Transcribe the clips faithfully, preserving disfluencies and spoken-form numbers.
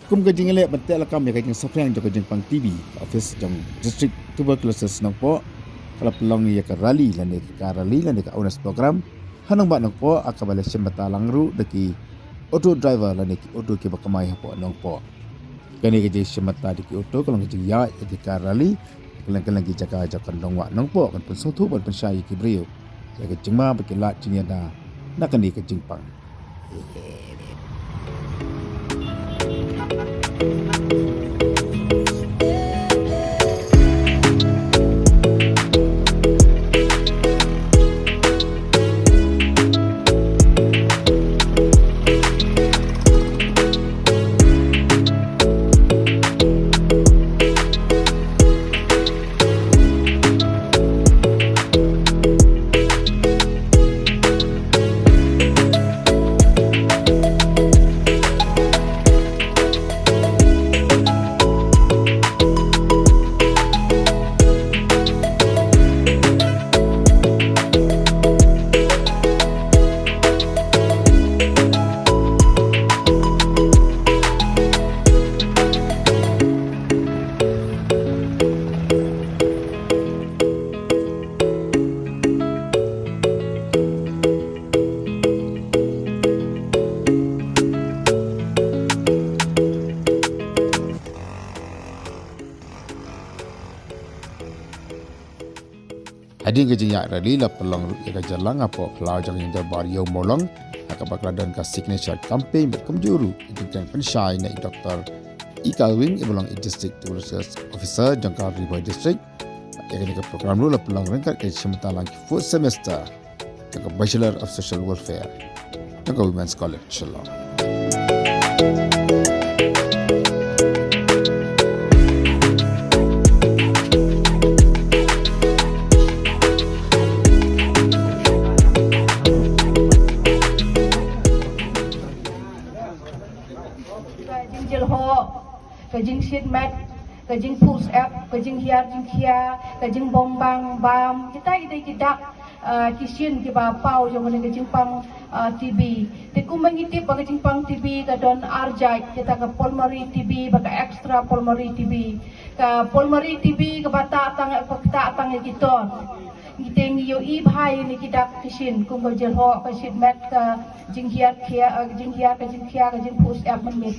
Kum ka jingleh ban teh lakam ïa ka jingsaphriang jong ka jingpang T B, ka office jong District Tuberculosis Nongpoh ka la pynlong ïa ka rally lane ka rally lane ka awareness program ha nongbah Nongpoh, ha kaba la shim bynta lang ruh da ki auto driver lane ki auto kiba kamai hapoh Nongpoh. Kane ka jingshim bynta da ki auto ka long ka jingïaid ïa ka rally kylleng kylleng ki jaka jong ka nongbah Nongpoh, ban pynsngewthuh ban pynshai ïa ki briew ïa ka jingma ba ki lad jingïada na kane ka jingpang. Hadien ka jingïaid rally la pynlong ruh ïa ka jingïalang hapoh phyllaw jong ka jingdorbar Ïew Mawlong, ha kaba ka la don ka signature campaign bad kumjuh ruh ka jingkren pynshai na i Doktor E. Kalwing, iba long i District Tuberculosis Officer jong ka Ri Bhoi District. Ïa kane ka program ruh la pynlong ryngkat ka jingshim bynta lang ki fourth semester jong ka Bachelor of Social Welfare jong ka Women's College Shillong. Ka jingjylhoh, ka jingshit met, ka jingphuh syep, ka jinghiar jingkhia, ka jingbym bang bam, kita ki dei ki dak, ah, ki shin kiba paw jong kane ka jingpang, ah, T B. Te kumba ngi tip ba ka jingpang T B ka don ar jait, kita ka pulmonary T B bad ka extra pulmonary T B. Ka pulmonary T B kaba ktah tang, kaba ktah tang ïa ki tor. Ngi te ngi ïohi bha ïa kine ki dak ki shin, kum ka jylhoh, ka shit met, ka jinghiar khia, eh, jinghiar, ka jingkhia, ka jingphuh syep mynmiet.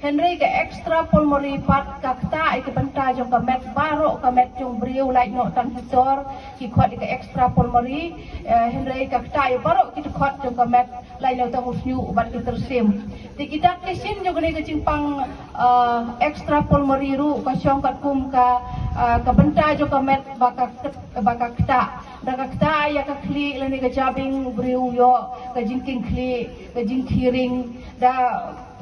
Hynrei ka extra pulmonary pat ka ktah ïa ka bynta jong ka met baroh, ka met jong briew lait noh tang ki tor ki khot ïa ka extra pulmonary, eh, hynrei ka ktah ïa baroh ki dkhot jong ka met lait noh tang u shñiuh bad ki tyrsim. Te ki dak ki shin jong kane ka jingpang, eh, extra pulmonary ruh ka shong katkum ka, eh, ka bynta jong ka met ba ka kt-, ba ka ktah. Da ka ktah ïa ka khlieh lane ka jabieng u briew u ïoh ka jingkieng khlieh, ka jingkhiring. Da,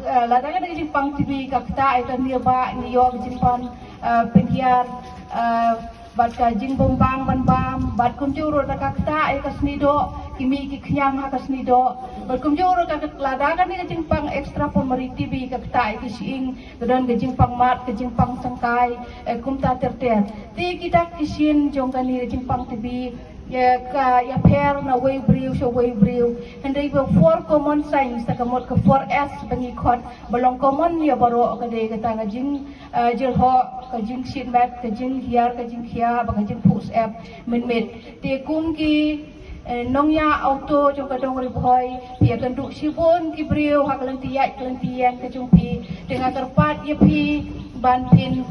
eh, lada kane ka jingpang T B ka ktah ïa ka nirbah, ngi ïoh ka jingpang, eh, pynhiar, eh, bad ka jingbym bang ban bam, bad kumjuh ruh da ka ktah ïa ka snieh doh, ki mih ki khñiang ha ka snieh doh. Bad kumjuh ruh ka, lada kane ka jingpang extra pulmonary T B ka ktah ïa ki shyieng, ka don ka jingpang mad, ka jingpang syngkai, eh, kumta ter ter. Te ki dak ki shin jong kane ka jingpang T B, eh, ka ïapher na uwei u briew sha uwei u briew. Hynrei ba four common signs, ta ka mut ka four S ba ngi khot, ba long common ïa baroh, ka dei kata ka jing, eh, jylhoh, ka jingshit met, ka jinghiar, ka jingkhia, bad ka jingphuh syep mynmiet. Te kum ki, eh, nongïaid auto jong ka dong Ri Bhoi, phi ïakynduh shibun ki briew ha ka lynti ïaid ka lynti ïeng ka jong phi. Te nga kyrpad ïa phi ban phin,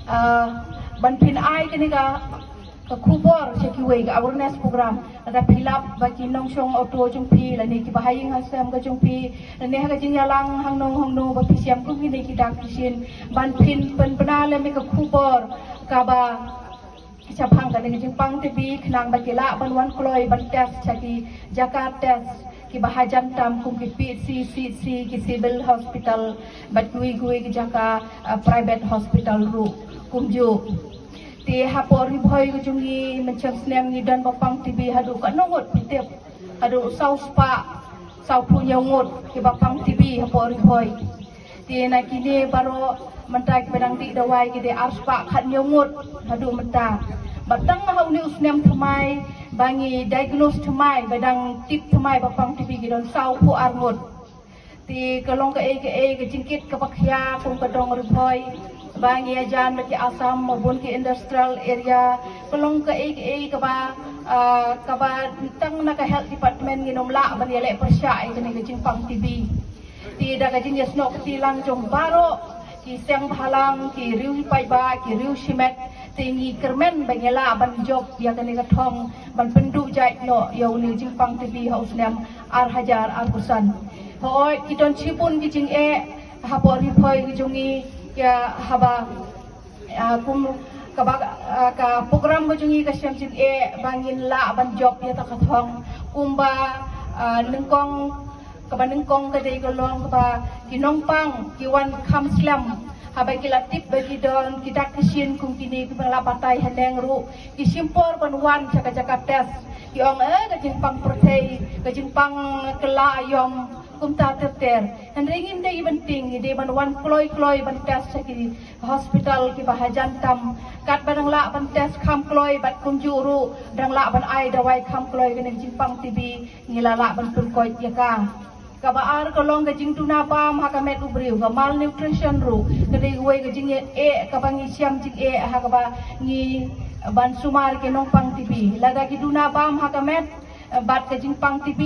eh, ban phin ai kane ka, ka khubor sha kiwei, ka awareness program. Lada phi lap ba ki nongshong auto jong phi lane kiba ha ïing ha sem ka jong phi, lane ha ka jingïalang hangno hangno ba phi shem kum kine ki dak ki shin, ban phin pynbna lem ïa ka khubor kaba shaphang kane ka jingpang T B, khnang ba ki lah ban wan kloi ban test sha ki jaka test kiba hajan tam kum ki P H C, C H C, ki civil hospital, bad kiwei kiwei ki jaka, ah, private hospital ruh kumjuh. Te hapoh Ri Bhoi ka jong ngi, mynshem snem ngi don ba pang T B haduh katno ngut phi tip? Haduh saw spah sawphew hynñiew ngut kiba pang T B hapoh Ri Bhoi. Te na kine baroh mynta kiba dang dih dawai ki dei ar spah khathynñiew ngut haduh mynta. Bad tang ha une u snem thymmai ba ngi diagnose thymmai, ba dang tip thymmai ba pang T B, ki don sawphew ar ngut. Te ka long kaei kaei ka jingkit kaba khia kum ka dong Ri Bhoi ba ngi ïajan bad ki Assam, bun ki industrial area, ka long kaei kaei kaba, ah, kaba tang na ka health department ngin ym lah ban ïaleh pyrshah ïa kane ka jingpang T B. Te da ka jingïasnoh kti lang jong baroh ki seng bhalang, ki riew paidbah, ki riew shimet, te ngi kyrmen ba ngi lah ban jop ïa kane ka thong ban pynduh jait noh ïa une u jingpang T B ha u snem ar hajar arphew san. Hooid, ki don shibun ki jingeh hapoh Ri Bhoi ka jong ngi, ïa haba, ah, kum kaba, ah, ka program ka jong ngi ka shem jingeh ba ngin lah ban jop ïa kata ka thong. Kumba, ah, nyngkong, kaba nyngkong ka dei ka long kaba ki nongpang ki wan kham slem, haba ki la tip ba ki don ki dak ki shin kum kine kiba la batai haneng ruh, ki shim por ban wan sha ka jaka test. Ki ong, eh, ka jingpang pyrthei, ka jingpang kylla aïom, kumta ter ter. Hynrei ngim dei ban tieng, ngi dei ban wan kloi kloi ban test sha ki hospital kiba hajan tam. Katba dang lah ban test kham kloi bad kumjuh ruh dang lah ban ai dawai kham kloi, kane ka jingpang T B ngi la lah ban pynkoit ïa ka. Kaba ar ka long ka jingduna bam ha ka met u briew, ka malnutrition ruh ka dei kawei ka jingeh kaba ngi shem jingeh ha kaba ngi ban sumar ki nongpang T B. Lada ki duna bam ha ka met, eh, bad ka jingpang T B,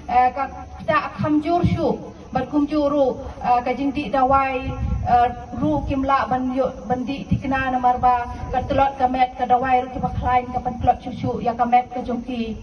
eh, ka ktah kham jur shuh, bad kumjuh ruh, eh, ka jingdih dawai, eh, ruh kim lah ban ïoh ban dih thikna namar ba ka tlot ka met, ka dawai ruh kiba khlaiñ ka pyntlot shuh shuh ïa ka met ka jong ki.